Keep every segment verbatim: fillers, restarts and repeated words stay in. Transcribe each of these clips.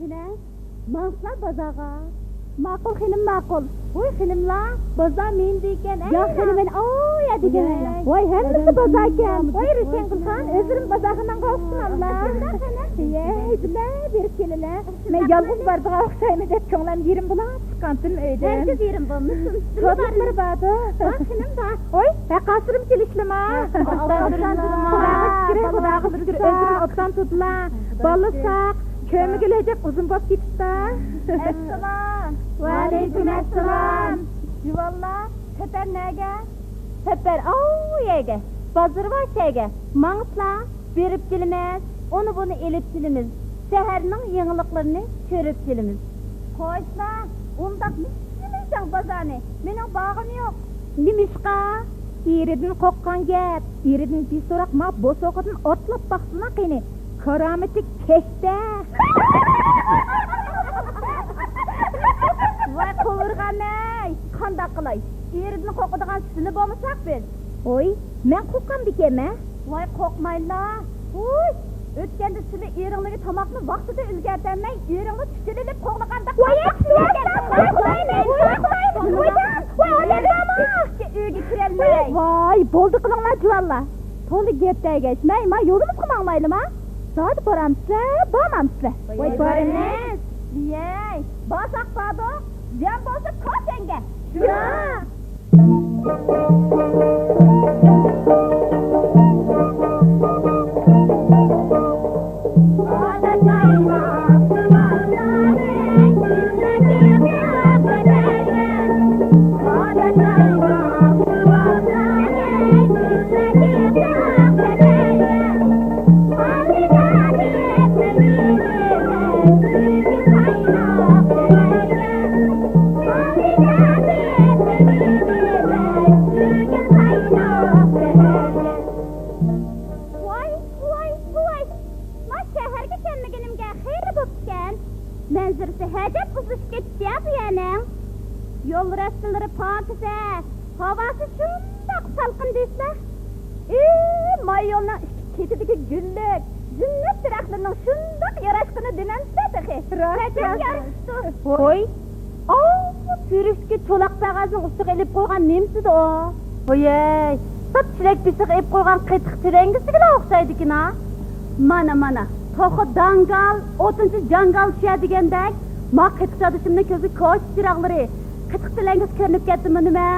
ماڭسىلا بازارغا. ماقۇل خېنىم، ماقۇل. ۋاي خېنىملار، بازار مېنى دېگەن، يا خېنىم، مېنى ئاۋۇ يا دېگەن. ۋاي ھەممىسى بازاركەن. ۋاي روشەنگۈلخان، ئۆزلىرىم بازارغا ماڭغان ئوخشىماملا. يەي بىلە بېرىپ كېلىلە. مەن يالغۇز بارىدىغان ئوخشايمەن دەپ كۆڭلۈم يېرىم بولاپ چىققانتىم ئۆيدىن. ھەرگىز يېرىم بولمىسۇن. سودىلىرى باردۇ. بار خېنىم، بار. ۋاي ھەققاسىرىم كېلىشلىما. خۇداغا شۈكۈر، خۇداغا شۈكۈر، ئۆزلىرىم ئوبدان تۇردىلا. بالىساق كۆرمىگىلى ئەجەب ئۇزۇن بولۇپ كېتىپتۇ. ئەسسالام. ۋەئەلەيكۇم ئەسسالام. جۇۋانلار، سەپەر نەگە؟ سەپەر ئاۋۇ يەرگە، بازىرى بار شەگە. ماڭسىلا، بېرىپ كېلىمىز، ئۇنى بۇنى ئېلىپ كېلىمىز، شەھەرنىڭ يېڭىلىقلىرىنى كۆرۈپ كېلىمىز. قويسىلا، ئۇنداق نېمە ئىشلىمەيسەن بازارنى؟ مېنىڭ بارغۇم يوق. نېمىشقا؟ ئېرىدىن قورققان گەپ. ئېرىدىن بىر سوراق ما بوسۇغىدىن ئوتلاپ باقسىنا قېنى. كارامىتى كەچتە. ۋاي قوۋۇرغان-ئەي، قانداق قىلاي؟ ئېرىدىن قورقىدىغان سىلى بولمىساق بىز. ھوي، مەن قورقامدىكەنمەن؟ ۋاي قورقمايلا. ھوي، ئۆتكەندە سىلى ئېرىڭلىگە تاماقنى ۋاقتىدا ئۈلگۈرتەلمەي، ئېرىڭنى تۈتۈن ئېلىپ قوغلىغاندا قانداق قىلغانىدىڭ؟ ۋاي ئۆيگە كىرەلمەي. ۋاي بولدى قىلىڭلار جۇۋانلار. تولا گەپ دەگەچ، مەي ما يولىمىزغا ماڭمايلىما؟ زادى بارامسىلەر، بارمامسىلەر؟ ۋاي بارىمىز. يەي، بارساق باردۇق، زىيان بولسا كوسەڭگە. يا! ۋاي، ۋاي، ۋاي! ما شەھەرگە كەلمىگىنىمگە خېلى بوپتىكەن. مەنزىرىسى ھەجەپ ئۇزۇشۇپ كېتىپتۇ-يا بۇ يەرنىڭ. يول رەستىلىرى پاكىزە، ھاۋاسى شۇنداق سالقىن دەيسىلە. ئى، ما يولنىڭ ئىككى چېتىدىكى گۈللۈك، جەننەت دەرەخلىرىنىڭ شۇنداق ياراشقىنى دېمەمسىلە تېخى. راست، ھەجەپ راست. يارىشىپتۇ. ھوي، ئاۋۇ تۈۋرۈكتىكى چولاق ساغاچنىڭ ئۈستىگە ئېلىپ قويغان نېمىسىدۇ ئۇ؟ ھويەي، ساپ چىلەك بېشىغا ئېلىپ قويغان قېتىق تىلەڭگىسىگىلا ئوخشايدىكىنا. مانا، مانا، توخۇ داڭگال، ئوتۇنچى جاڭگال چۈشەر دېگەندەك، ما قېتىق چاتىشىمنىڭ كۆزى كوچا چىراغلىرى، قېتىق تىلەڭگىسى كۆرۈنۈپ كەتتىمۇ نېمە؟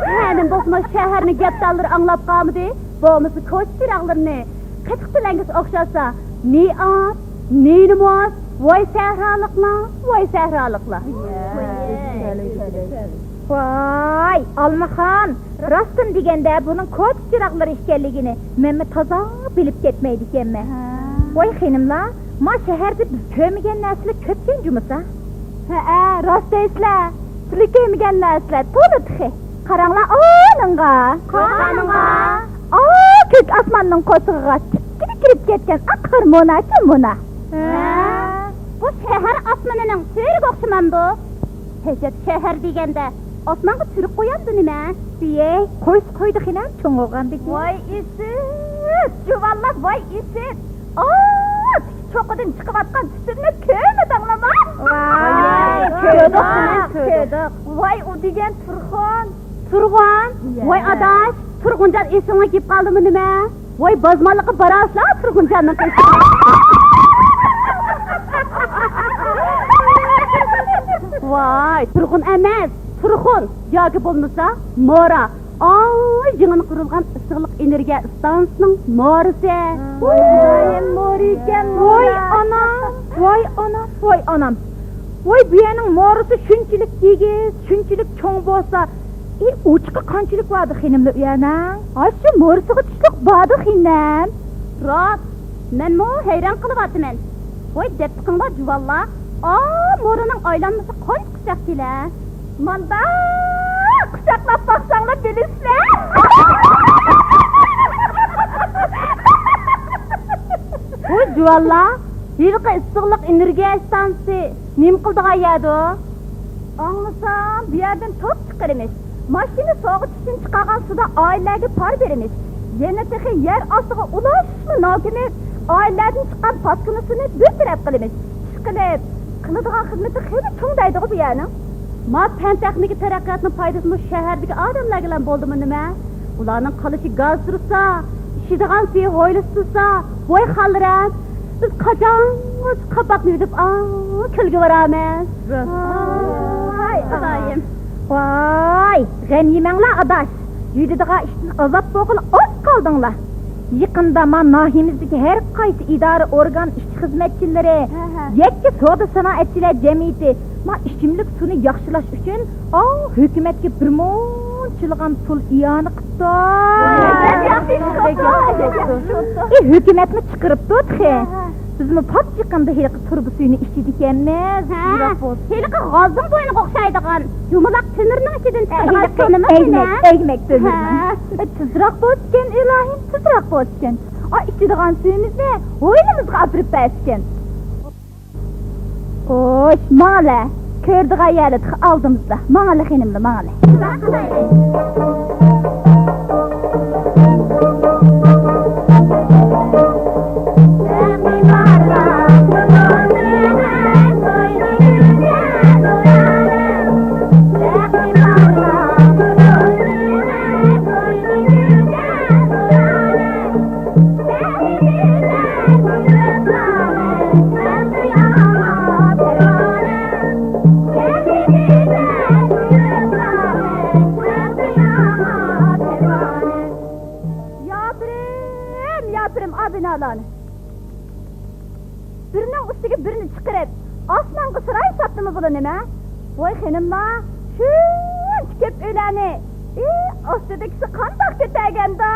ھە، نېمە بولسىمۇ شەھەرنىڭ گەپدانلىرى ئاڭلاپ قالمىدى، بولمىسا كوچا چىراغلىرىنى. قېتىق تىلەڭگىسى ئوخشاتسا، نى ئات، نى نومۇس، ۋاي سەھرالىقلار، ۋاي سەھرالىقلار. ۋاي، ئالمىخان، راستىنى دېگەندە بۇنىڭ كوچا چىراغلىرى ئىكەنلىكىنى مەنمۇ تازا بىلىپ كەتمەيدىكەنمەن. ۋاي خېنىملار، ما شەھەردە بىز كۆرمىگەن نەرسىلەر كۆپكەن جۇمۇسا. ھەئە، راست دەيسىلەر. سىلى كۆرمىگەن نەرسىلەر تولا تېخى. قاراڭلار ئانىڭغا. قانىڭغا. ئا، كۆك ئاسماننىڭ قورسىقىغا تىككىدە كىرىپ كەتكەن ئا قار مونا چى مونا. ھە، بۇ شەھەر ئاسمىنىنىڭ تۈۋرۈكىگە ئوخشىمامدۇ؟ ھەجەپ شەھەر دېگەندە ئاسمانغا تۈۋرۈك قويامدۇ نېمە؟ يەي، قويسا قويدى خېنىم، چوڭ بولغاندىكىن. ۋاي ئىسىت، جۇۋانلار، ۋاي ئىسىت. ئا، چوققىدىن چىقىۋاتقان تۈتۈننى كۆرمىدىڭلىما؟ ۋاي، كۆردۇق، كۆردۇق. ۋاي ئۇ دېگەن تۇرغۇن. تۇرغۇن؟ ۋاي ئاداش، تۇرغۇنجان ئېسىڭلارغا كېلىپ قالدىمۇ نېمە؟ ۋاي بازمانلىققا بارارسىلەر تۇرغۇنجاننىڭ قېشىغا. ۋاي تۇرغۇن ئەمەس، تۇرخۇن ياكى بولمىسا مورا. ئاۋۇ يېڭىلا قۇرۇلغان ئىسسىقلىق ئېنېرگىيە ئىستانسىسىنىڭ مورىسى. ۋاي مورا ئىكەن، ۋاي ئانام، ۋاي ئانام، ۋاي ئانام. ۋاي بۇ يەرنىڭ مورىسى شۇنچىلىك ئېگىز، شۇنچىلىك چوڭ بولسا، ئى ئوچۇقى قانچىلىك باردى خېنىملا ئۇ يەرنىڭ؟ ئاشۇ مورىسىغا چۈشلۈك باردى خېنىم. راست، مەنمۇ ھەيران قېلىۋاتىمەن. ۋاي دەپ بېقىڭلار جۇۋانلار، ئا مورىنىڭ ئايلانمىسى قانچە قىساق كېلە. مانداق قۇچاقلاپ باقساڭلار بىلىسىلەر. ۋاي جۇۋانلار، ھېلىقى ئىسسىقلىق ئېنېرگىيە ئىستانسىسى نېمە قىلىدىغان يەردۇ؟ ئاڭلىسام بۇ يەردىن توك چىقىرىمىز. ماشىنا سوغۇتۇشتىن چىقارغان سۇدا ئائىلىلەرگە پار بېرىمىز. يەنە تېخى يەر ئاستىغا ئۇلاشما ناۋكىمىز. ئائىلىلەردىن چىققان پاسكىنا سۇنى بىر تەرەپ قىلىمىز. ئىشقىلىپ، قىلىدىغان خىزمىتى خېلى چوڭ دەيدىغۇ بۇ يەرنىڭ. ما پەن تېخنىكا تەرەققىياتىنىڭ پايدىسى مۇشۇ شەھەردىكى ئادەملەرگىلا بولدىمۇ نېمە؟ ئۇلارنىڭ قالىشى گاز تۇرسا، ئىچىدىغان سۈيى ھويلىسى تۇرسا، ۋاي خانلىرىم، بىز قاچانغىچە قاپاقنى يۇيۇپ، ئاڭ كۆلگە بارىمىز. راست. ۋاي، خۇدايىم. ۋاي، غەم يېمەڭلار ئاداش. يۈدىدىغان ئىشتىن ئازاد بولغىلى ئاز قالدىڭلار. يېقىندا ما ناھىيىمىزدىكى ھەر قايسى ئىدارە، ئورگان، ئىشچى خىزمەتچىلىرى، ھە، ھە، يەككە سودا سانائەتچىلەر جەمئىيىتى ما ئىچىملىك سۇنى ياخشىلاش ئۈچۈن، ئاۋۇ ھۆكۈمەتكە بىر مۇنچىلىغان پۇل ئىئانە قىپتۇ. ۋاي، ياخشى قىپتۇ. ئى، ھۆكۈمەتمۇ چىقىرىپتۇ تېخى. ھە، ھە. بىزمۇ پات يېقىندا ھېلىقى تۇرۇبا سۈيىنى ئىچىدىكەنمىز. ھە، يىراق بولسۇن. ھېلىقى غازنىڭ بوينىغا ئوخشايدىغان يۇمىلاق تۆمۈرنىڭ ئىچىدىن چىقىدىغان سۇنىمۇ ئەگمەك، ئەگمەك تۆمۈرنىڭ. ھە. تېزراق بولسىكەن، ئىلاھىم، تېزراق بولسىكەن. ئا، ئىچىدىغان سۈيىمىزنى ھويلىمىزغا ئاپىرىپ بەرسىكەن. خوش، ماڭىلى. كۆرىدىغان يەرلەر تېخى ئالدىمىزدا. ماڭىلى، خېنىملار، ماڭىلى. ياپىرىم، ياپىرىم، ئا بىنالارنى. بىرىنىڭ ئۈستىگە بىرىنى چىقىرىپ، ئاسمانغا ساراي ساپتىمۇ بۇلار نېمە؟ ۋاي خېنىملار، شۇنچە كۆپ ئۆيلەرنى، ئى، ئاستىدىكىسى قانداق كۆتەرگەندۇ؟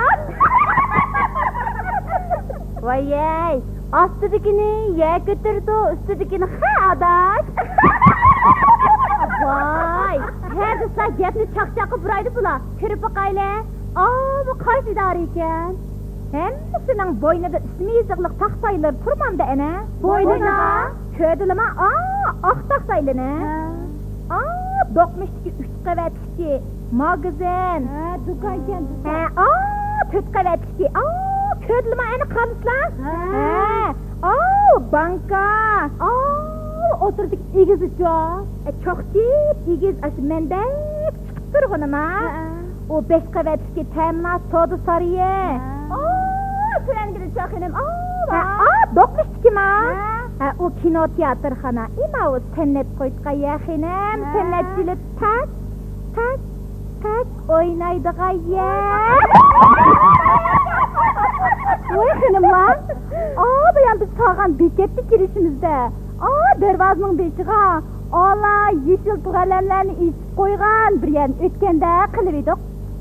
ۋايەي، ئاستىدىكىنى يەر كۆتۈرىدۇ، ئۈستىدىكىنى خە ئاداش. ۋاي، ھە دېسە گەپنى چاقچاققا بۇرايدۇ بۇلار. كۆرۈپ باقايلى. ئاۋۇ قايسى ئىدارە ئىكەن؟ ھەممىسىنىڭ بوينىدا ئىسمى يېزىقلىق تاختايلىرى تۇرمامدۇ ئەنە؟ بوينىدا؟ كۆردىلىما؟ ئا، ئاق تاختايلىنى. ھە. ئا، دوقمۇشتىكى ئۈچ قەۋەتلىكى ماگىزىن. ھە، دۇكانكەن، دۇكان. ھە، ئا، تۆت قەۋەتلىكى. ئا، كۆردىلىما ئەنە قارىسىلا؟ ھە. ھە. ئا، بانكا. ئا، ئوتتۇرىدىكى ئېگىزىچۇ. ئە، چوقچى، ئېگىز، ئاشۇ مەندەك چىقىپ تۇرغىنىما؟ ھە. ئۇ بەش قەۋەتلىكى تەمىنات سودا سارىيى. ھە. ئا، تۆۋەنگىدىچۇ خېنىم، ئا، ھە، ئا، دوقمۇشتىكىما؟ ھە. ھە، ئۇ كىنو تىياتىرخانا، ئى ماۋۇ سەنئەت قويۇتقان يەر خېنىم، ھە. سەنئەتچىلەر تەك، تەك، تەك ئوينايدىغان يەر. ۋاي خېنىملار، ئا، بايام بىز سالغان بېكەتكە كېلىشىمىزدە، ئا، دەرۋازىنىڭ بېشىغا ئالا يېشىل تۇغ ئەلەملەرنى ئېسىپ قويغان بىر يەرنى ئۆتكەندە قىلىۋىدۇق.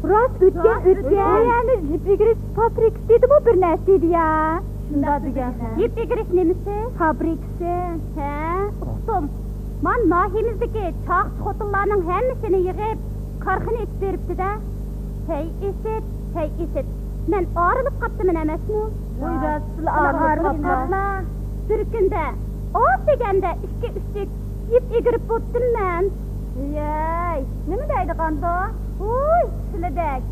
راست ئۆتكەن، راست ئۆتكەن. ئۆتكەن. يەنى يىپ ئېگىرىش فابرىكىسى دېدىمۇ بىر نەرسە دېدى يا. شۇنداق دېگەن. يىپ ئېگىرىش نېمىسى؟ فابرىكىسى. ھە، ئۇقتۇم. مانا ناھىيىمىزدىكى چاقچى خوتۇنلارنىڭ ھەممىسىنى يىغىپ، كارخانا ئېچىپ بېرىپتۇ-دە. ھەي ئىسىت، ھەي ئىسىت. مەن ئايرىلىپ قاپتىمەن ئەمەسمۇ؟ ۋاي راست، سىلە ئايرىلىپ قاپلا. بىر كۈندە ئاز دېگەندە ئىككى ئۈچ يىپ ئېگىرىپ بوپتىم مەن. ھەي، نېمە دەيدىغاندۇ؟ ھوي، سىلىدەك.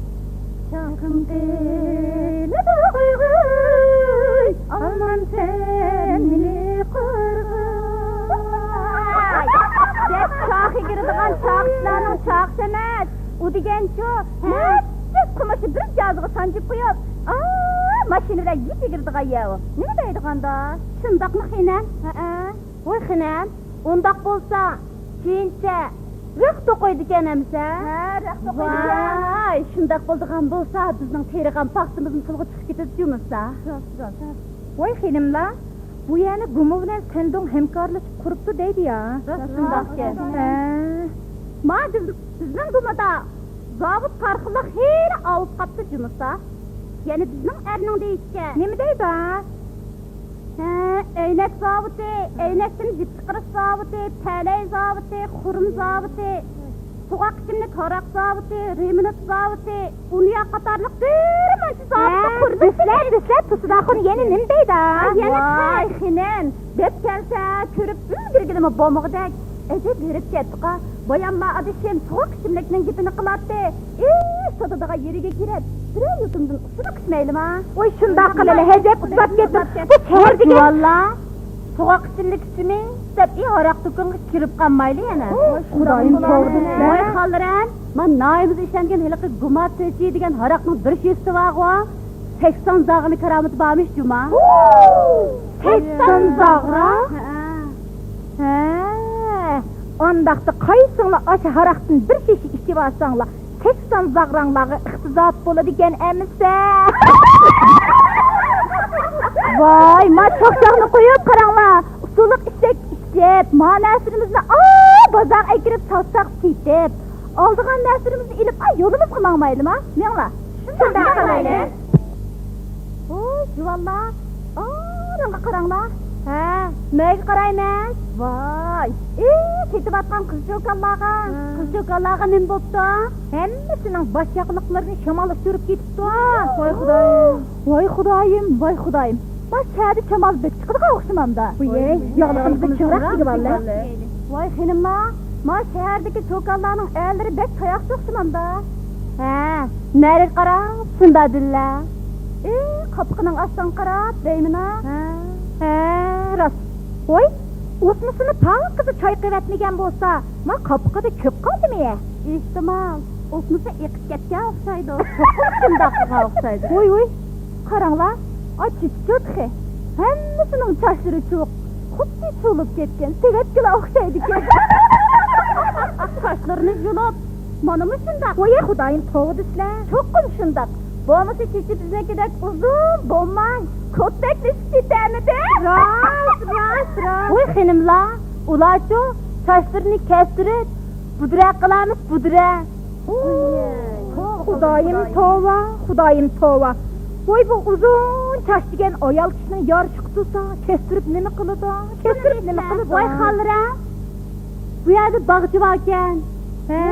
چاقىم قىلىدۇ غۇي-غۇي، ئالمامسەن مېنى قورغۇي. دەپ چاقى كىرىدىغان چاقچىلارنىڭ چاقىسى ئەمەس. ئۇ دېگەنچۇ، ھە؟ نەچچە قومۇشنى بىر جازىغا سانجىپ قويۇپ، ئا، ماشىنا بىلەن يىپ ئېگىرىدىغان يەر ئۇ. نېمە دەيدىغاندا؟ شۇنداقمۇ خېنىم؟ ھەئە. ۋاي خېنىم، ئۇنداق بولسا، كېيىنچە رەخت توقۇيدىكەن ئەمىسە؟ ھە، رەخت توقۇيدىكەن. ۋاي، شۇنداق بولىدىغان بولسا، بىزنىڭ تېرىغان پاختىمىزمۇ پۇلغا چىقىپ كېتىدۇ جۇمۇسا. راست، راست. ۋاي خېنىملار، بۇ يەرنى گۇما بىلەن سەندۇڭ ھەمكارلىشىپ قۇرۇپتۇ دەيدۇ يا. راست، شۇنداقكەن. ھە. ما بىز، بىزنىڭ گۇمىدا زاۋۇت كارخانىلار خېلى ئاۋۇپ قاپتۇ جۇمۇسا. يەنە بىزنىڭ ئەرنىڭ دېيىشىچە. نېمە دەيدۇ؟ ھە، ئەينەك زاۋۇتى، ئەينەكتىن يىپ چىقىرىش زاۋۇتى، پەلەي زاۋۇتى، خۇرۇم زاۋۇتى، سوغۇق ئىچىملىك ھاراق زاۋۇتى، رېمونت زاۋۇتى، ئۇنىيا قاتارلىق بىر مۇنچە زاۋۇتنى قۇردۇق. دېسىلە، دېسىلە، تۇسىداخۇن يەنە نېمە دەيدۇ؟ ۋاي خېنىم، دەپ كەلسە كۆرۈپ ئۈلگۈرگىلىمۇ بولمىغۇدەك. ئەجەب ھېرىپ كەتتۇقا. باياملا ئادىشىم سوغۇق ئىچىملىكنىڭ گېپىنى قىلاتتى. ئىش، ساتىدىغان يېرىگە كىرىپ، بىرەر يۇتۇمدىن ئۇسسۇلۇق ئىچمەيلىما؟ ۋاي، شۇنداق قىلىلى، ھەجەپ ئۇسساپ كەتتىم. بۇ شەھەردىكى جۇۋانلار سوغۇق ئىچىملىك ئىچىمىز دەپ، ئى، ھاراق دۇكىنىغا كىرىپ قالمايلى يەنە. ۋاي، خۇدايىم، توۋا دېسە. ۋاي، خانلىرىم، مانا ناھىيىمىزدا ئىشلەنگەن ھېلىقى گۇما تۆتى دېگەن ھاراقنىڭ بىر شېشىسى بارغۇ. سەكسان زاغرىنىڭ كارامىتى بارمىش جۇما. سەكسان زاغرا؟ ھە. ھە. ئانداقتا قايسىڭلار ئاشۇ ھاراقتىن بىر شېشە ئىچىۋالساڭلار، سەكسان زاغراڭلارغا ئىقتىساد بولىدىكەن ئەمىسە. ۋاي، ما چاقچاقنى قويۇپ قاراڭلار. ئۇسسۇلۇق ئىچەك ئىچىپ، ما نەرسىلىرىمىزنى ئا بازارغا ئەكىرىپ ساتساق سېتىپ، ئالىدىغان نەرسىلىرىمىزنى ئېلىپ، ئا يولىمىزغا ماڭمايلىما؟ مېڭلا. شۇنداق قىلايلى. ۋوي، جۇۋانلار، ئارىڭغا قاراڭلار. ھە، نەگە قارايمىز؟ ۋاي، ئى، كېتىۋاتقان قىز-چوكانلارغا. ھە. قىز-چوكانلارغا نېمە بوپتۇ؟ ھەممىسىنىڭ باش ياقىلىقلىرىنى شامال ئۇچۇرۇپ كېتىپتۇ. ۋاي خۇدايىم. ۋاي خۇدايىم، ۋاي خۇدايىم. ما شەھەردە شامال بەك چىقىدىغان ئوخشىمامدا. ۋاي، ياغلىقىمىزنى چىڭراق كىيىۋاللى. ۋاي خېنىملار، ما شەھەردىكى چوكانلارنىڭ ئەرلىرى بەك تاياقچى ئوخشىمامدا. ھە، نەرىگە قاراڭ، شۇنداق دېدىلە. ئى، قاپىقىنىڭ ئاستىغا قاراپ دەيمىنا. ھە، ھە، راست. ۋاي، ئوسمىسىنى پاكىزە چايقىۋەتمىگەن بولسا، ما قاپىقىدا كۆپ قالدىمۇ؟ ئېھتىمال، ئوسمىسى ئېقىپ كەتكەن ئوخشايدۇ. چوقۇم شۇنداق قىلغان ئوخشايدۇ. ۋوي، ۋوي، قاراڭلار، ئاچچىچۇ تېخى. ھەممىسىنىڭ چاچلىرى چۇۋۇق، خۇددى چۇۋۇلۇپ كەتكەن سېۋەتكىلا ئوخشايدىكەن. چاچلىرىنى يۇلۇپ، مانىمۇ شۇنداق. ۋاي خۇدايىم، توۋا دېسىلە. چوقۇم شۇنداق. بولمىسا چېچى بىزنىڭكىدەك ئۇزۇن بولماي، كوپەكلىشىپ كېتەرمىدى؟ راست، راست، راست. ۋاي خېنىملار، ئۇلارچۇ چاچلىرىنى كەستۈرۈپ، بۇدرە قىلارمىش، بۇدرە. خۇدايىم توۋا، خۇدايىم توۋا. ۋاي، بۇ ئۇزۇن چاچ دېگەن ئايال كىشىنىڭ يارىشىغا تۇرسا، كەستۈرۈپ نېمە قىلىدۇ؟ كەستۈرۈپ نېمە قىلىدۇ؟ ۋاي خانلىرىم، بۇ يەردە باغچە باركەن. ھە،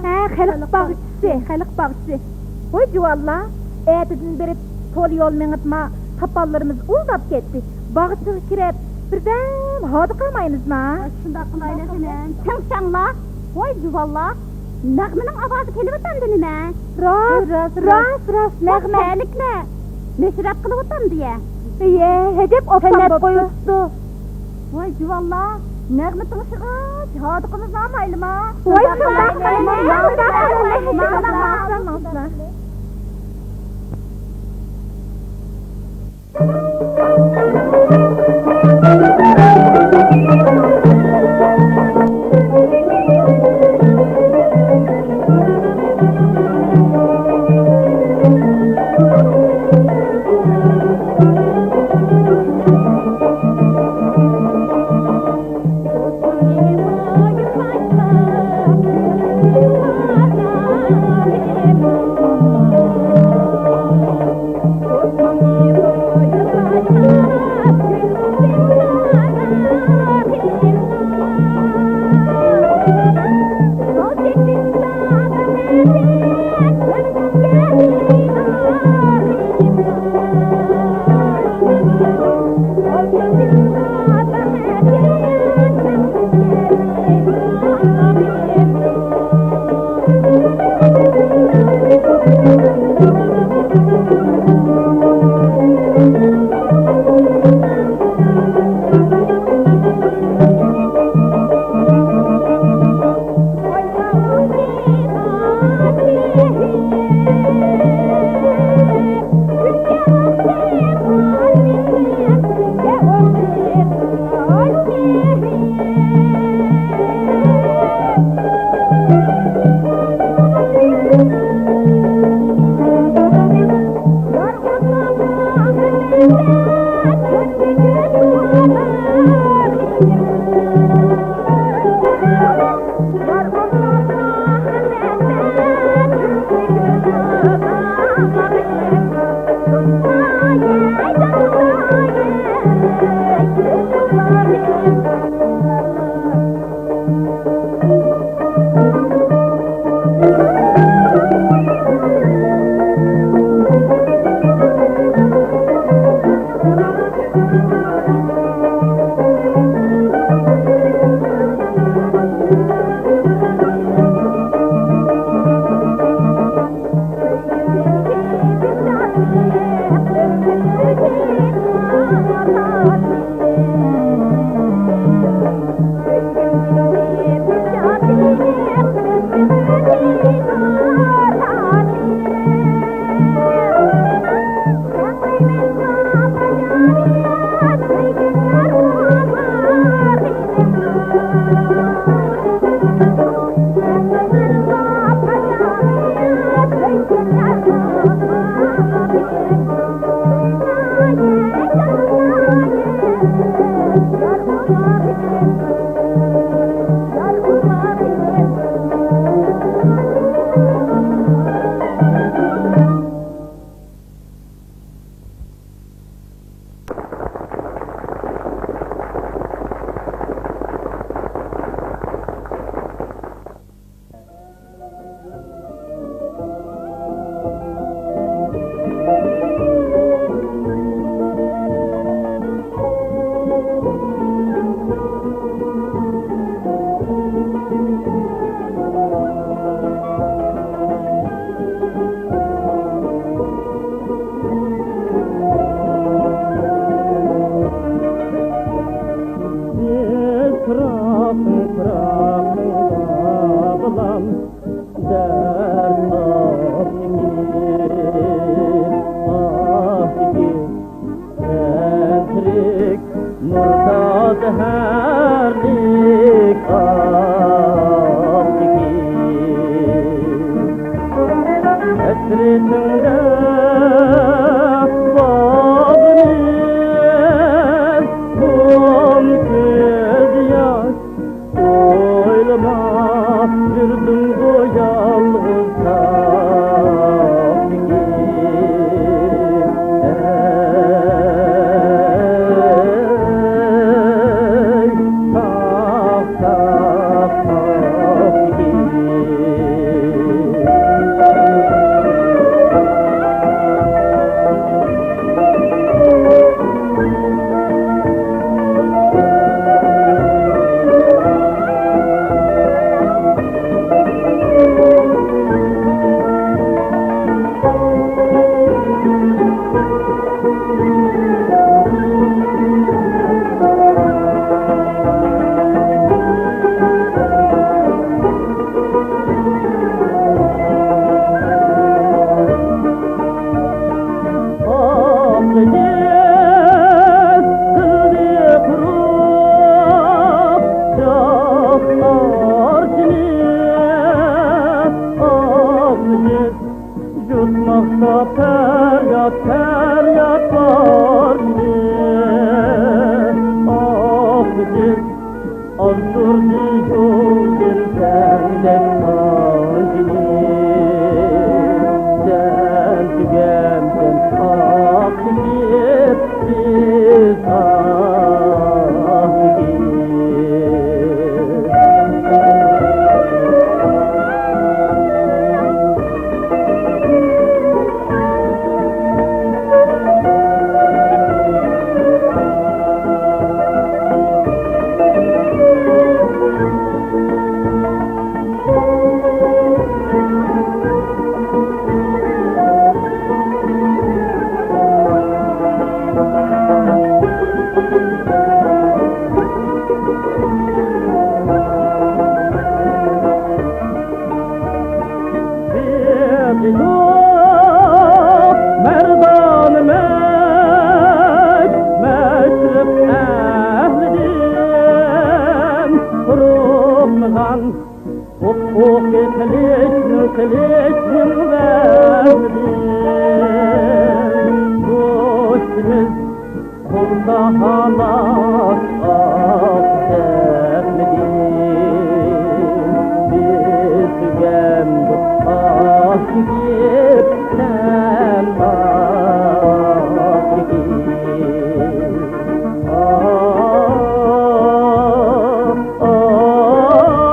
ھە، خەلق باغچىسى، خەلق باغچىسى. ۋاي جۇۋانلار، ئەتىدىن بېرىپ تولا يول مېڭىپ، ما تاپانلىرىمىز ئۇزاپ كەتتى. باغچىغا كىرىپ، بىردەم ھاردۇقالمايمىزما؟ شۇنداق قىلايلى خېنىم. چىڭشاڭلار. ۋاي جۇۋانلار، نەغمىنىڭ ئاۋازى كېلىۋاتامدۇ نېمە؟ راست، راست، راست، راست، نەغمە. شەھەرلىكلەر مەشرەپ قىلىۋاتامدۇ يە؟ ئىيە، ھەجەپ ئوبدان بوپتۇ. ۋاي جۇۋانلار، نەغمە تىڭشىغاچ ھاردۇقىمىزنى ئالمايلىما؟ ۋاي شۇنداق قىلىمىز، شۇنداق قىلىمىز. ھەسرىتىڭدە باغرىم قۇم كۆز ياش، ئويلىماپ يۈردۈمغۇ يالغۇز تاغدىكى. ئەي، تاغ، تاغ، تاغدىكى. يۇتماقتا پەرياد، پەرياد بارمىدى؟ ئاھ، بىز ئازدۇردى يولدىن سەندەك تاجنى. سەن تۈگەمسەن ئاق چېكىپ، بىز ئاھ چېكىپ. بىزمۇ مەردانە مەشرىق ئەھلىدىن قورقمىغان، ئوق ئوقى قىلىچنىڭ، قىلىچنىڭ ۋەھمىدىن. دوستىمىز قولدا ھالاس ئاق زەخمىدىن، بىز تۈگەمدۇق ئاھ چېكىپ، سەن ئاھ چېكىپ. ئاھ، ئاھ،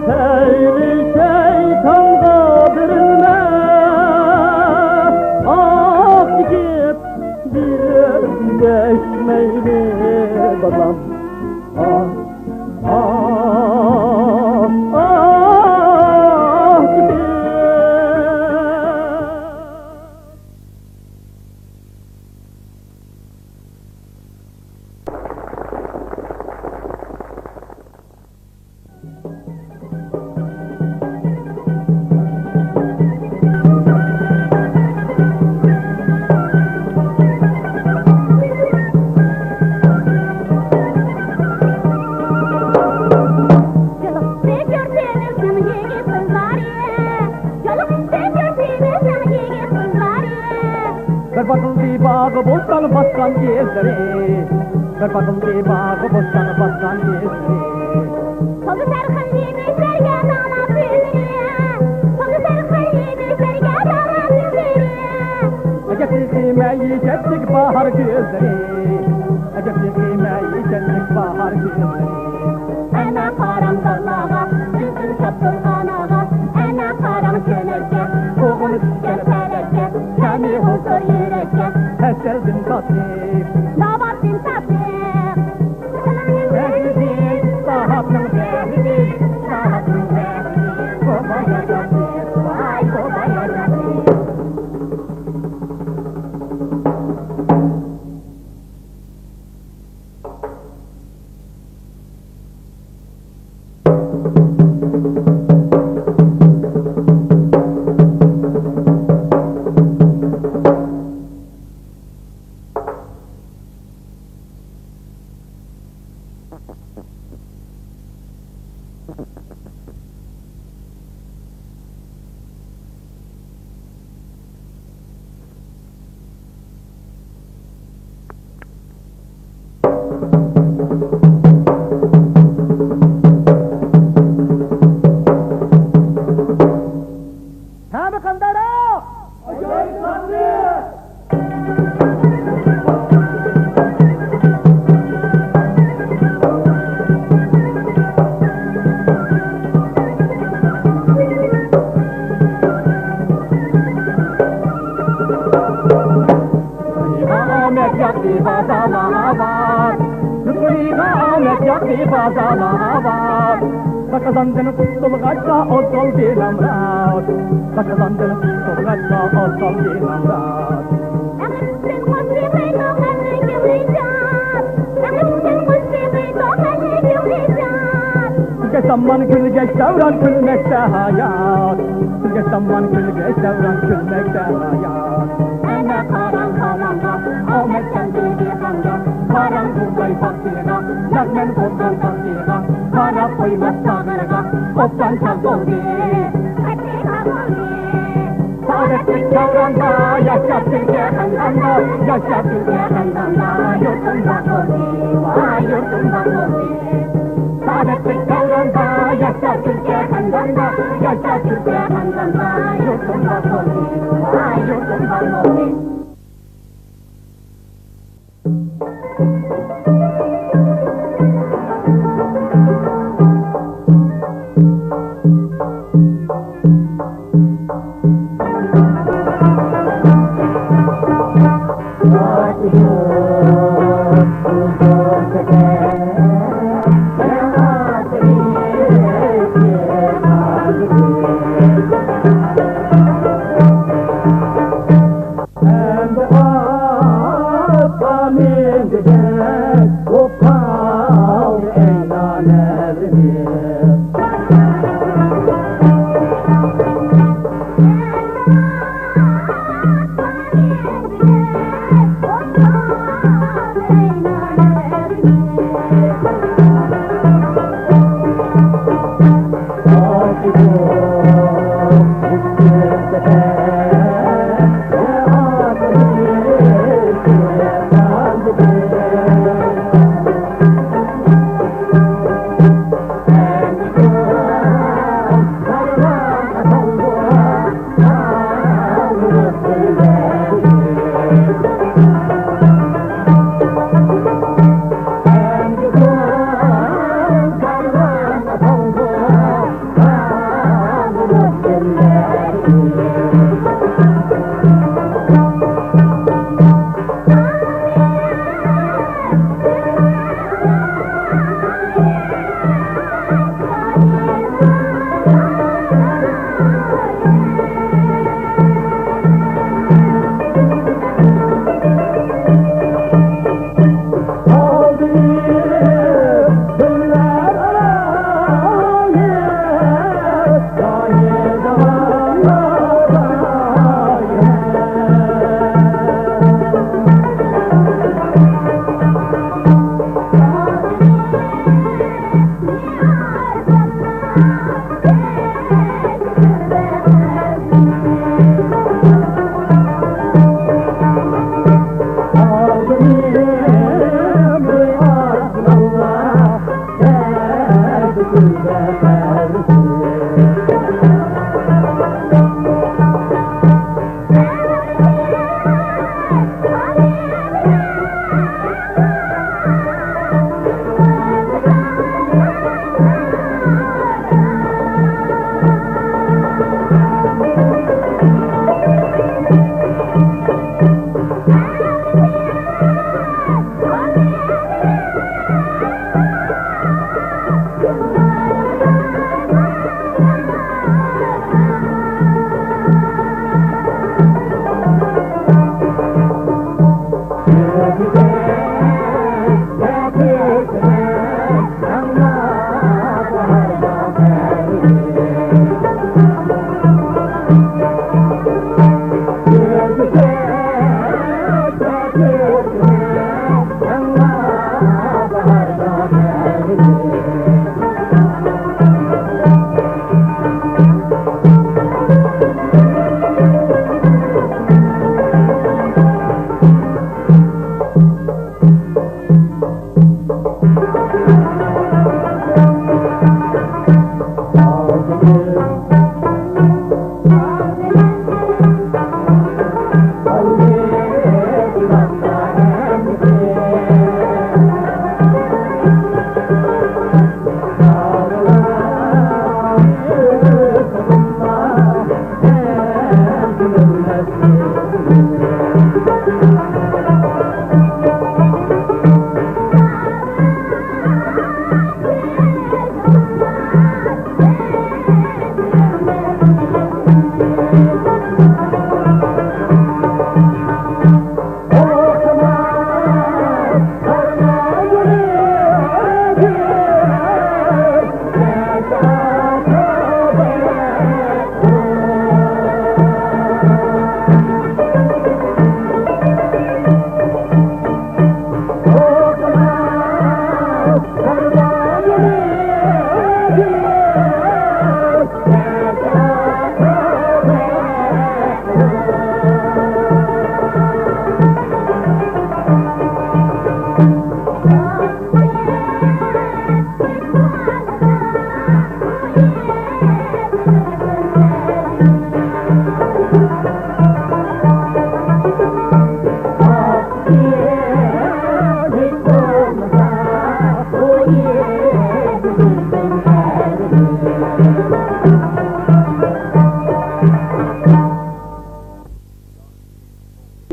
پەيلى شەيتانغا بېرىلمە، ئاھ چېكىپ بىر دەشمەيلى بالام. ئاھ، ئاھ، ئاھ، ئاھ. بىر باققىلى باغ بوستان باسقان ئىزلىرى، بىر باققىلى باغ بوستان باسقان ئىزلىرى. تولدى سەرخىل يېمىشلەرگە داڭلار سۆزلىرى، تولدى سەرخىل يېمىشلەرگە داڭلار سۆزلىرى. ئەجەب تېخى مەيىشەتلىك باھار كۈنلىرى، ئەجەب تېخى مەيىشەتلىك باھار كۈنلىرى. ئەنە قاراڭ داللارغا، ئۈزۈم شاپتۇل ئانارغا، ئەنە قاراڭ چۆلەككە، قوغۇن پىشكەن پەلەككە، تەمى ھۇزۇر يۈرەككە، ھەسەلدىن تاتلىق، ناۋاتتىن تاتلىق. ساھابنىڭ رەھمىتى، ساھابنىڭ رەھمىتى، بۇ بايا جاتلىق، ۋاي، بۇ بايا جاتلىق. قانداقراق؟ ئاجايىپ تارتتى! ئامەت ياقتى بازارلار ئاۋات. يۇقىرىغا ئامەت ياقتى بازارلار ئاۋات. زاكازاندىن قۇتۇلغاچقا ئولتۇردى نامرات. زاكازاندىن قۇتۇلغاچقا ئولتۇردى نامرات. گۈلگە سامان، گۈلگە دەۋران، كۈلمەكتە ھايات. گۈلگە سامان، گۈلگە دەۋران، كۈلمەكتە ھايات. ئەنە قاراڭ، قاراڭغا، ئامەت كەلدى دېھقانغا. قاراڭ بۇغداي باغچىغا، لەغمەن بولغان باغچىغا. قاراپ قويماس باغرىغا، بوستان چاغ بولدى. سائادەتلىك دەۋراندا ياشاپ كۈلكە خەنداندا، ياشاپ كۈلكە خەنداندا، يۇرتۇم باغ بولدى، ۋاي يۇرتۇم باغ بولدى. سائادەتلىك دەۋراندا ياشاپ كۈلكە خەنداندا، ياشاپ كۈلكە خەنداندا، يۇرتۇم باغ بولدى، ۋاي يۇرتۇم باغ بولدى. ئەمدى ئاپام ئىندىدەك بوپ قالدى ئەينانەلىرىم.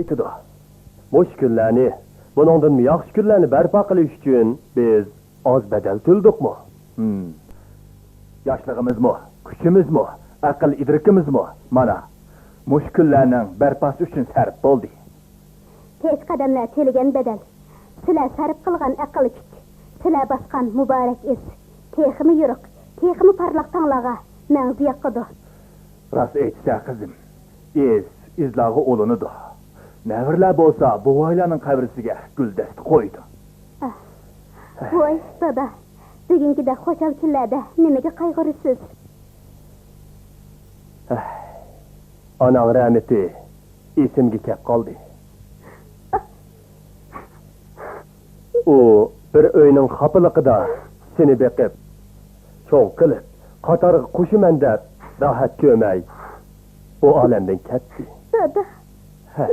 كېتىدۇ. مۇشۇ كۈنلەرنى، بۇنىڭدىنمۇ ياخشى كۈنلەرنى بەرپا قىلىش ئۈچۈن بىز ئاز بەدەل تۆلىدۇقمۇ؟ ھىم. ياشلىقىمىزمۇ، كۈچىمىزمۇ، ئەقىل ئىدرىكىمىزمۇ مانا مۇشۇ كۈنلەرنىڭ بەرپاسى ئۈچۈن سەرپ بولدى. پېشقەدەملەر تۆلىگەن بەدەل، سىلەر سەرپ قىلغان ئەقىل كۈچ، سىلەر باسقان مۇبارەك ئىز تېخىمۇ يورۇق، تېخىمۇ پارلاق تاڭلارغا مەڭزى ياقىدۇ. راست ئېيتىسەن، قىزىم. ئىز ئىزلارغا ئۇلىنىدۇ. نەۋرىلەر بولسا بوۋايلارنىڭ قەبرىسىگە گۈلدەستە قويىدۇ. ئاھ. ۋاي، دادا، بۈگۈنكىدەك خۇشال كۈنلەردە نېمىگە قايغۇرىسىز؟ ئاھ. ئاناڭ رەھمىتى ئېسىمگە كەپ قالدى. ئۇ بىر ئۆينىڭ خاپىلىقىدا سېنى بېقىپ، چوڭ قىلىپ، قاتارغا قوشىمەن دەپ راھەت كۆرمەي، بۇ ئالەمدىن كەتتى. دادا. ھە.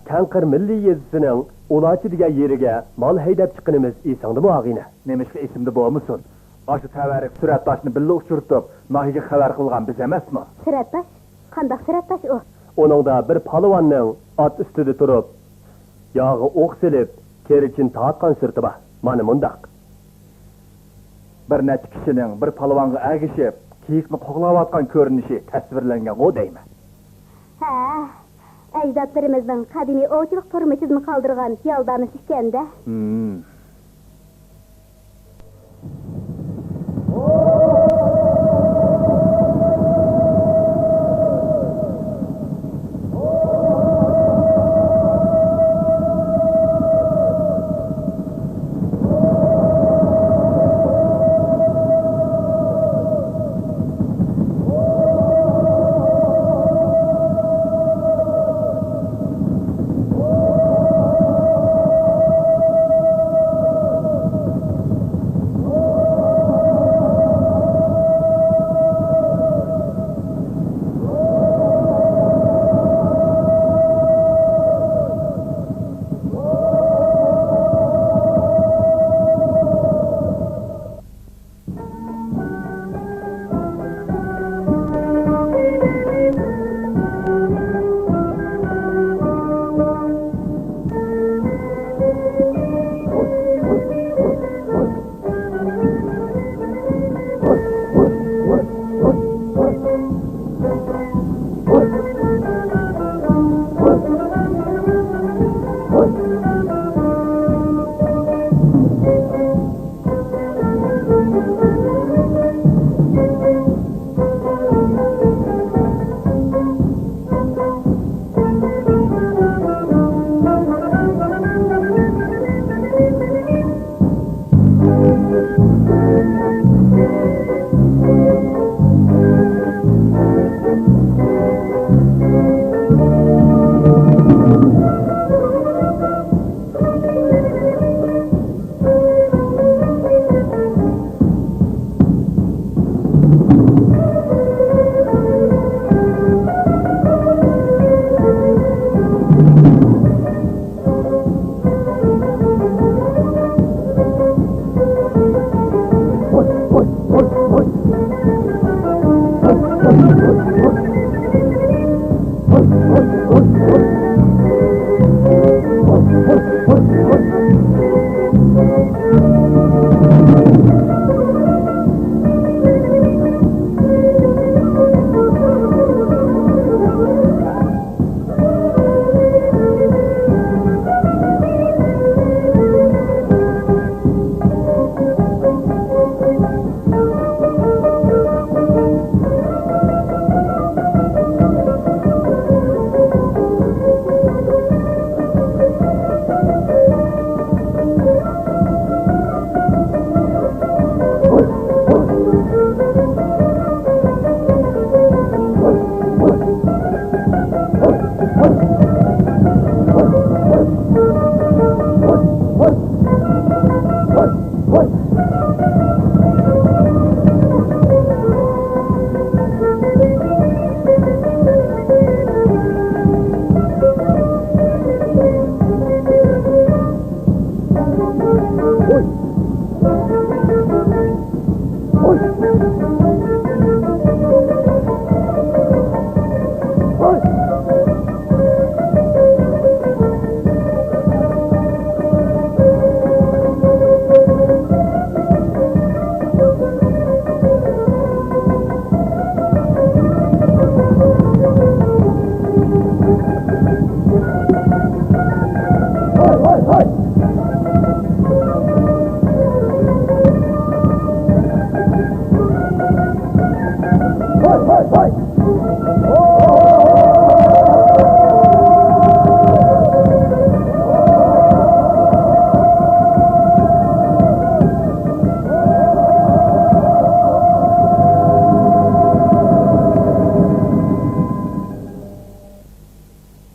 كەڭقىر مىللىي يېزىسىنىڭ ئۇلاچى دېگەن يېرىگە مال ھەيدەپ چىققىنىمىز ئېسىڭدىمۇ، ئاغىنە؟ نېمىشقا ئېسىمدە بولمىسۇن؟ ئاشۇ تەۋەررۈك سۈرەتداشنى بىللە ئۇچرىتىپ، ناھىيەگە خەۋەر قىلغان بىز ئەمەسمۇ؟ سۈرەتداش؟ قانداق سۈرەتداش ئۇ؟ ئۇنىڭدا بىر پالۋاننىڭ ئات ئۈستىدە تۇرۇپ، ياغا ئوق سېلىپ، تېرىچىن تارتقان سۈرىتى بار. مانا مۇنداق. بىر نەچچە كىشىنىڭ بىر پالۋانغا ئەگىشىپ، كېيىكنى قوغلاۋاتقان كۆرۈنۈشى تەسۋىرلەنگەنغۇ دەيمەن. ھە، ئەجدادلىرىمىزنىڭ قەدىمىي ئوۋچىلىق تۇرمۇشىدىن قالدۇرغان يالدانىشى ئىكەن-دە. ھىم.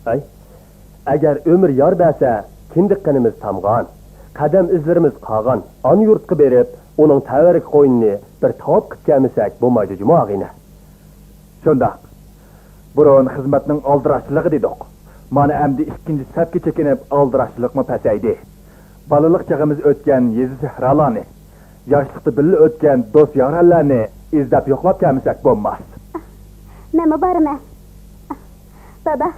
ھەي، ئەگەر ئۆمۈر يار بەرسە، كىندىك قېنىمىز تامغان، قەدەم ئىزلىرىمىز قالغان ئانا يۇرتقا بېرىپ، ئۇنىڭ تەۋەررۈك قوينىنى بىر تاۋاپ قىلىپ كەلمىسەك بولمايدۇ جۇمۇ ئاغىنە. شۇنداق. بۇرۇن خىزمەتنىڭ ئالدىراشچىلىقى دېدۇق. مانا ئەمدى ئىككىنچى سەپكە چېكىنىپ، ئالدىراشچىلىقمۇ پەسەيدى. بالىلىق چېغىمىز ئۆتكەن يېزا سەھرالارنى، ياشلىقتا بىللە ئۆتكەن دوست-يارەنلەرنى ئىزدەپ يوقلاپ كەلمىسەك بولماس. مەنمۇ بارىمەن. دادا،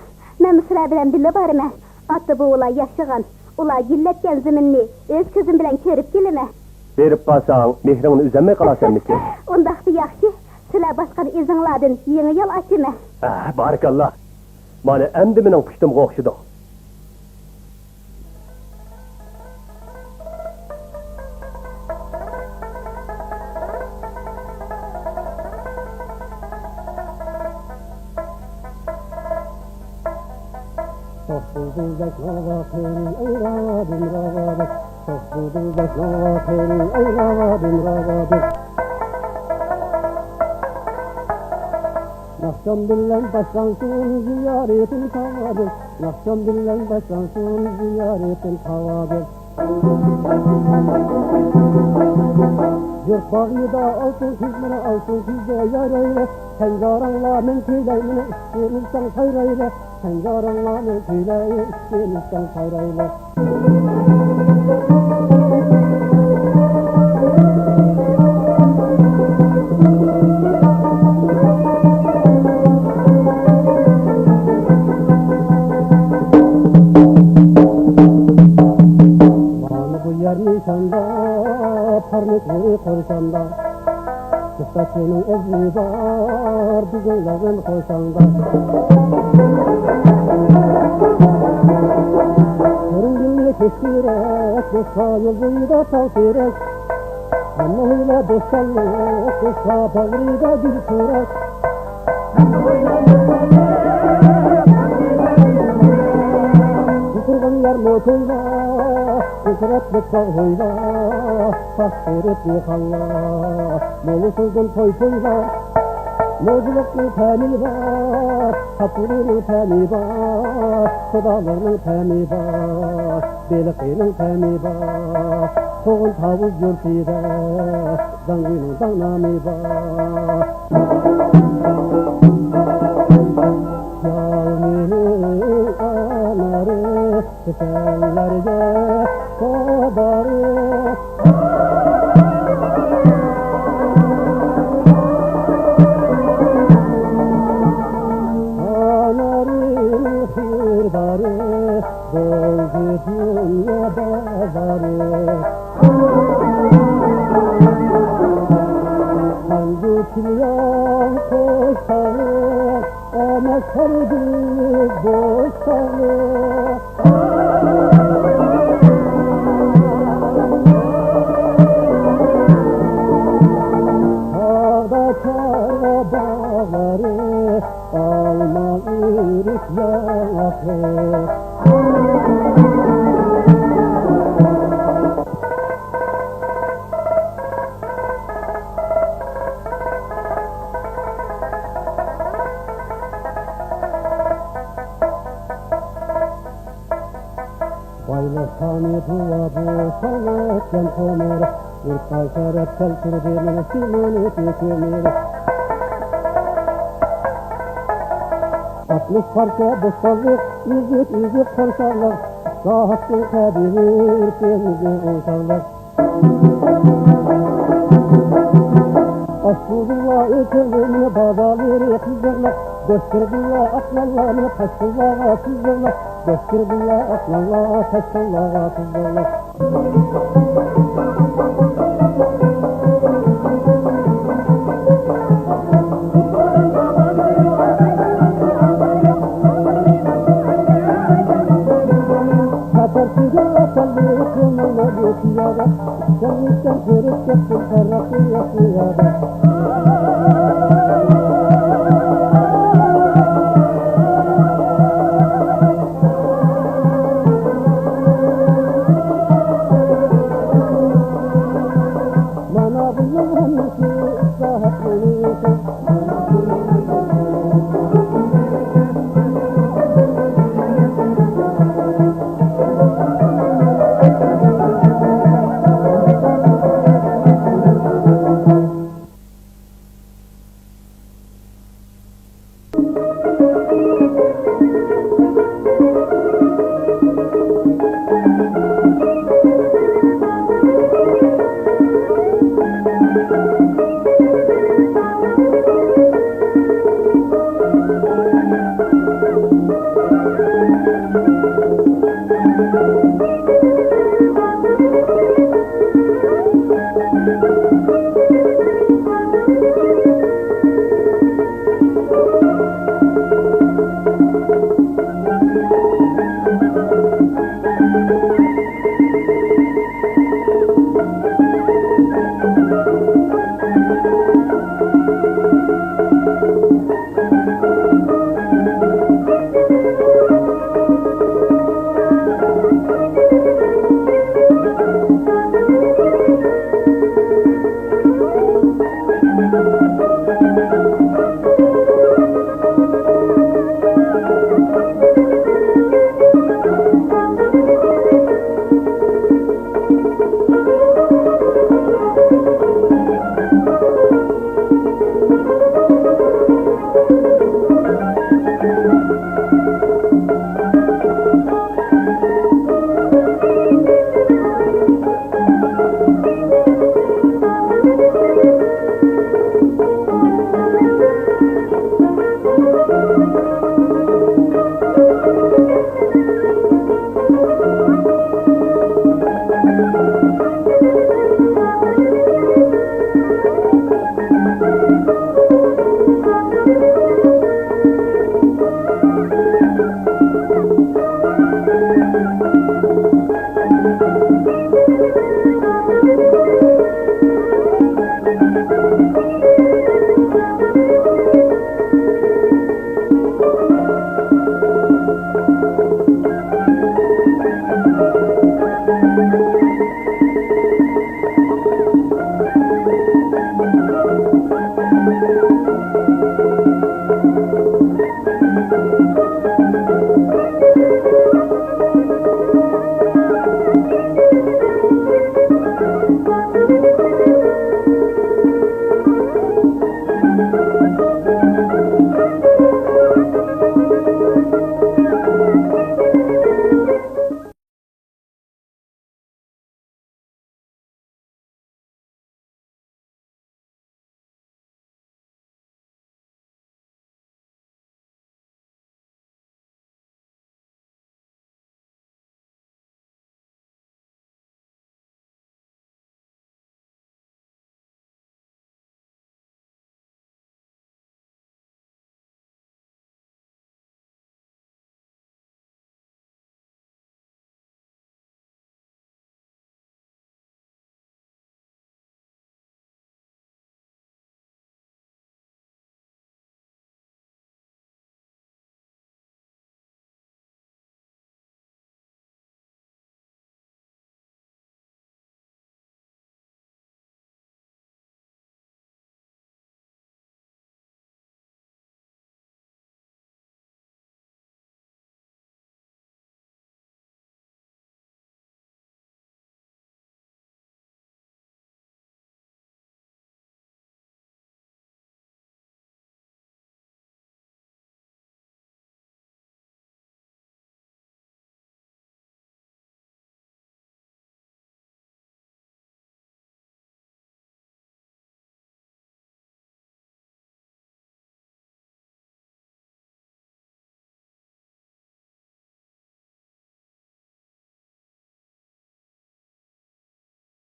مەنمۇ سىلەر بىلەن بىللە بارىمەن. ئاتا-بوۋىلار ياشىغان، ئۇلار گۈللەتكەن زېمىننى ئۆز كۆزۈم بىلەن كۆرۈپ كېلىمەن. بېرىپ قالساڭ، مېھرىڭنى ئۈزەلمەي قالارسەنمىكىن؟ ئۇنداقتا ياخشى. سىلەر باسقان ئىزىڭلاردىن يېڭى يول ئاچىمەن. ئە، بارىكاللا. مانا ئەمدى مېنىڭ پۇشتۇمغا ئوخشىدىڭ. ئاھ، بۇلبۇلدەك ناۋاقىم، ئەي راۋابىم، راۋابىم. ئاھ، بۇلبۇلدەك ناۋاقىم، ئەي راۋابىم، راۋابىم. ناخشام بىلەن باشلانسۇن زىيارىتىم تاۋابىم، ناخشام بىلەن باشلانسۇن زىيارىتىم تاۋابىم. يۇرت باغرىدا ئالتۇن كۈزلىرى، ئالتۇن كۈزدە يارايلى. سەن جارىڭلار مەن كۈيلەي، مېنى ئىشقىلىساڭ سايرايلى. سەن جارىڭلار مەن كۈيلەي، ئىشقىلىساڭ سايرايلى. مانا بۇ يەر نىشاندا، پارنىكلىرى قورشامدا. توختاچىنىڭ ئەزمى بار، بىزنىڭ لازىم قورشاڭدا. كۆرۈنگىنى كۆك تېرەك، بولسا يول بويىدا تاغ تېرەك. ھەممە ھويلا بوستانلىق، بولسا باغرىدا گۈل تېرەك. بۇ تۇرغان يەرمۇ كويلا، بۇ ھەسرەتلىك باغ ھويلا، پاختا تېرىپ دېھقانلار، موللىسىزدىن توي تويلار. موزىلىقنىڭ تەمى بار، تاتلىنىڭ تەمى بار، خۇدالارنىڭ تەمى بار، بېلىقىنىڭ تەمى بار. تۇغۇن تاۋۇز يۇرتىدا داڭگۇينىڭ داڭنامى بار. شالمىنىڭ ئانارى، كېسەللەرگە داۋا. ئانارنىڭ خېرىدارى بولدى دۇنيا بازارى. قانجۇ كىليان قوشاقلىق، ئەمەس ھەرگىز بوشاقلىق. تاغدا چارۋا باغلىرى، ئالما، ئېرىك، ياڭاقلىق. بايلىق تامى دۇۋا بۇ ساڭا ئۆتكەن ئۆمۈر. يۇرتتا شەرەپ كەلتۈردى مېنى سىمونى كۆمۈر. ئاتمىش پارچە بوستانلىق، ئۈزۈك، ئۈزۈك قورشاقلىق، ئىسلاھاتتىن قەدىمىي ئىرسىمىزنى ئوڭشاقلىق. ئاشپۇزۇللا ئېچىلدى مېنى بازارلىرى قىزىقلىق، بۆستۈردىلا ئاتلانلارنى تاشقىنلارغا تىزىقلىق، بۆستۈردىلا ئاتلانلار تاشقىنلارغا تىزىقلىق. خەتەر تۈگەپ ئاتالدى قۇمۇلنى بۇ پىيادە. جەننەتتىن كۆرۈپ كەتتىم تەرەققىيات پىيادە. مانا بۇنىڭ ھەممىسى ئىسلاھات مېنىڭكى.